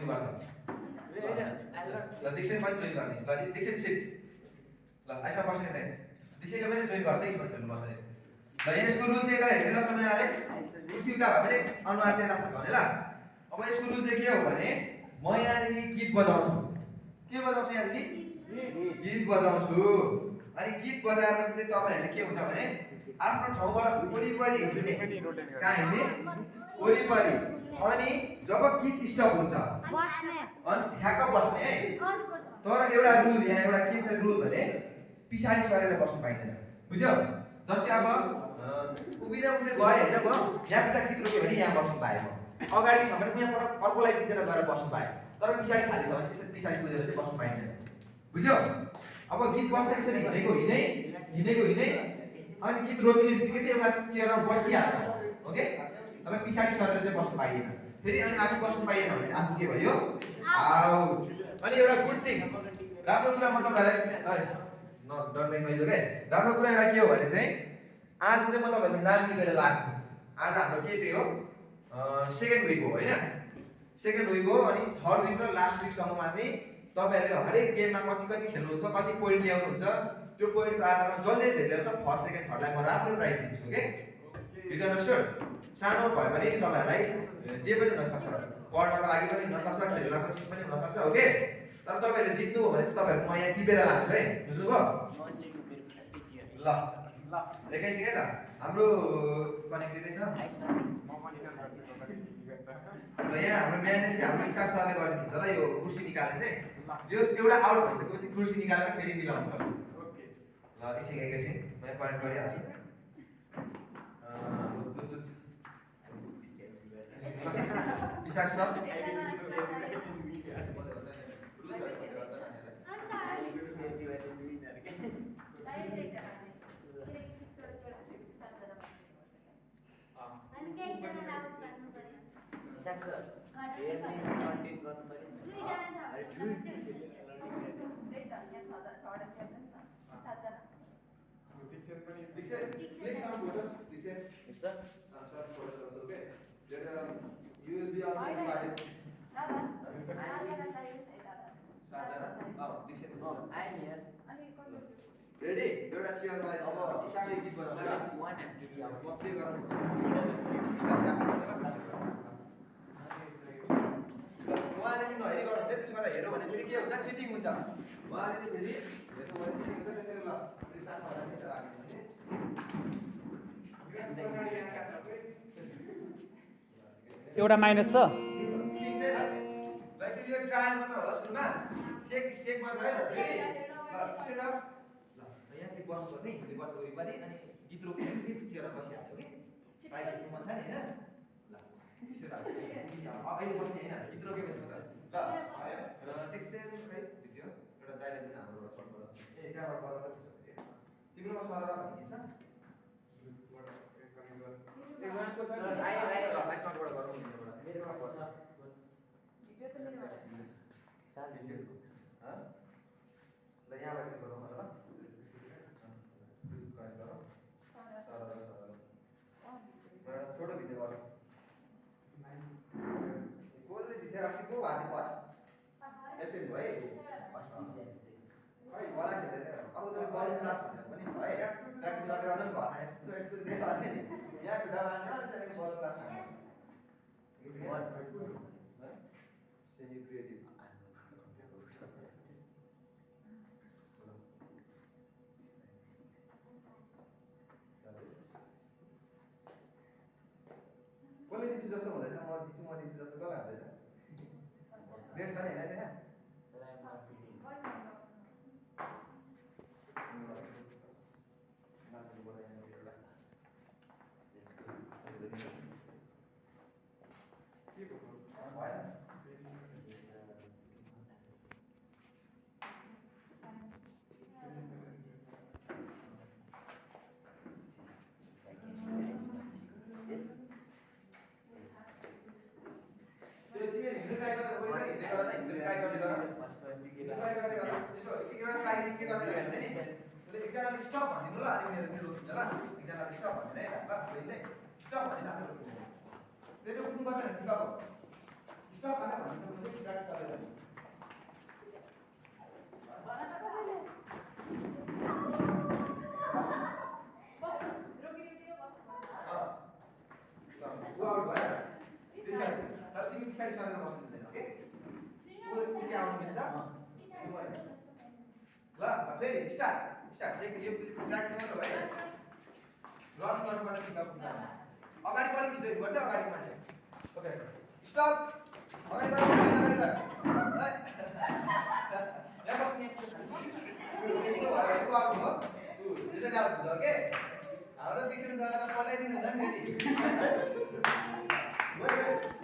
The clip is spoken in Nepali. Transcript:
गर्नुपर्छ ल दिक्सन पनि जोइन गर्ने ल दिक्सन सिट ल आइसा बस्ने नै दिक्सनले पनि जोइन गर्छ यसमा हेर्नुपर्छ ल यसको रुल चाहिँ हेर्नु ल सबैजनाले कुर्सी उता भयो भने अनुहार चाहिँ यता फर्काउने ल अब यसको रुल चाहिँ के हो भने म यहाँदेखि गीत बजाउँछु के बजाउँछु यहाँदेखि गीत बजाउँछु अनि गीत बजाएपछि चाहिँ तपाईहरुले के हुन्छ भने आफ्नो ठाउँबाट वरिपरि हिँड्ने कहाँ हिँड्ने वरिपरि अनि जब गीत स्टप हुन्छ बस्ने अनि ठ्याक्क बस्ने है तर एउटा रुल यहाँ एउटा के छ रुल भने पिछाडी सरेर बस्नु पाइदैन बुझ्यौ जस्तै अब उभिँदै उभिँदै गए हैन म यहाँ एउटा गीत रोक्यो भने यहाँ बस्नु पाए म अगाडि छ भने यहाँ पर अर्कोलाई जितेर गएर बस्नु पाए तर पिछाडी खाली छ भने त्यसरी पिछाडी कुदेर चाहिँ बस्नु पाइदैन बुझ्यौ अब गीत बसेको छ नि भनेको हिँडेको अनि गीत रोकिने बित्तिकै चाहिँ एउटा चेयरमा बसिहाल्छ ओके तर पछाडी सरेर चाहिँ बस्नु पाइएन फेरि अनि आफू बस्नु पाइएन भने चाहिँ आफू के भयो आउट अनि एउटा गुड थिङ राम्रो कुरा म तपाईहरुलाई न डोन्ट मेक नोइज ओके राम्रो कुरा एउटा के हो भने चाहिँ आज चाहिँ म तपाईहरुको नाम टिपेर लाग्छु आज हाम्रो के थियो सेकेन्ड विक हो हैन सेकेन्ड विक हो अनि थर्ड विक र लास्ट विक सम्ममा चाहिँ तपाईहरुले हरेक गेममा कति खेल्नुहुन्छ कति पोइन्ट ल्याउनुहुन्छ त्यो पोइन्टको आधारमा जसले धेरै ल्याउँछ फर्स्ट सेकेन्ड थर्डलाई म राम्रो प्राइज दिन्छु ओके यु अन्डरस्ट्यान्ड सानो भए पनि तपाईहरुलाई जे पनि हुन सक्छ पढ्नको लागि पनि हुन सक्छ खेल्नको चिज पनि हुन सक्छ ओके तर तपाईहरुले जित्नु हो भने चाहिँ तपाईहरुको म यहाँ टिपेर लान्छु है बुझ्नुभयो ल एकैछिन है त हाम्रो कनेक्टेड छ ल यहाँ हाम्रो म्यानेज चाहिँ हाम्रो स्टाफ सरले गरिदिन्छ ल यो कुर्सी निकाल्ने चाहिँ जस एउटा आउट भइसकेपछि कुर्सी निकालेर फेरि मिलाउनु पर्छ ल एकैछिन म कनेक्ट गरिहाल्छु bluetooth Isaac sir You will be also invited. I am here. Ready? एउटा चेयरलाई अब इसाकले गीत बजाउँछ ल One and three. म प्ले गर्नु उहाँले चाहिँ नहेरी गर्नुहुन्छ त्यसो गर्दा हेर्यो भने फेरि के हुन्छ चिटिङ हुन्छ उहाँले चाहिँ फेरि हेर्नु भने चिटिङ हुन्छ त्यसैले ल इसाक सरलाई चाहिँ राख्दिनु एउटा माइनस छ यो ट्रायल मात्र होला सुरुमा चेक मात्र है रेडी ल स्ट्यान्ड अप ल यहाँ चाहिँ बस्नुपर्छ है फेरि बस्नु वरिपरि अनि गीत रोक्ने फेरि चेयरमा बसिहाल्यो ओके प्राइज जित्नु मन छ नि हैन ल अहिले बस्ने हैन गीत रोकेपछि मात्र ल र टेक्सन खै भिडियो एउटा दाइले दिन हाम्रो सर्टबाट ए त्यहाँबाट बजाउँदा तिम्रोमा सरर भन्ने छ ए उहाँको छ ल आइ सर्टबाट गरौँ यहाँबाट मेरोबाट पर्छ भिडियो त मेरोबाट चार भिडियो ह ल यहाँबाट के गरौँ होला ल कनेक्ट गरौँ सरर एउटा छोटो भिडियो गरौँ कोले जिते अस्ति को हाते फर्स्ट एब्सेन्ट भयो खै वाला खेल्दै थियो अब त बलिङ क्लास भनेर पनि छ है प्र्याक्टिस गर्दै गर्दै घरमा यस्तो देखाउने नि यहाँ खुट्टा बाँध्ने अनि त्यहाँदेखि बलिङ क्लास छ सेमी क्रिएटिभ कसले दिसु जस्तो हुँदैछ म दिसु जस्तो कसलाई हुँदैछ ग्रेड छ नि हैन छैन एकजनाले स्टप भनिदिनु ल अनि मेरो रोक्छ ल एकजनाले स्टप भन्दैन है ल पहिले स्टप भनेर आफै रोक्नु त्यसले कुद्नुपर्छ नि स्टप भनेर भनिदिनु पछाडि सरेर बस्नु हुँदैन ओके ऊ के आउनु मिल्छ ल फेरि स्टार्ट चाहिँ यो प्र्याक्टिस गर्नु भयो रन गर्नुपर्ने सिकाउनु हुन्छ अगाडि अलिक छिटो हिँड्नुपर्छ अगाडिको मान्छे ओके स्टप अगाडि गर अगाडि गर यहाँ बस्ने यस्तो भयो को आउट हो त्यसरी आउट हुन्छ ओके हाम्रो दीक्षित सरलाई पठाइदिनु हुन्छ नि फेरि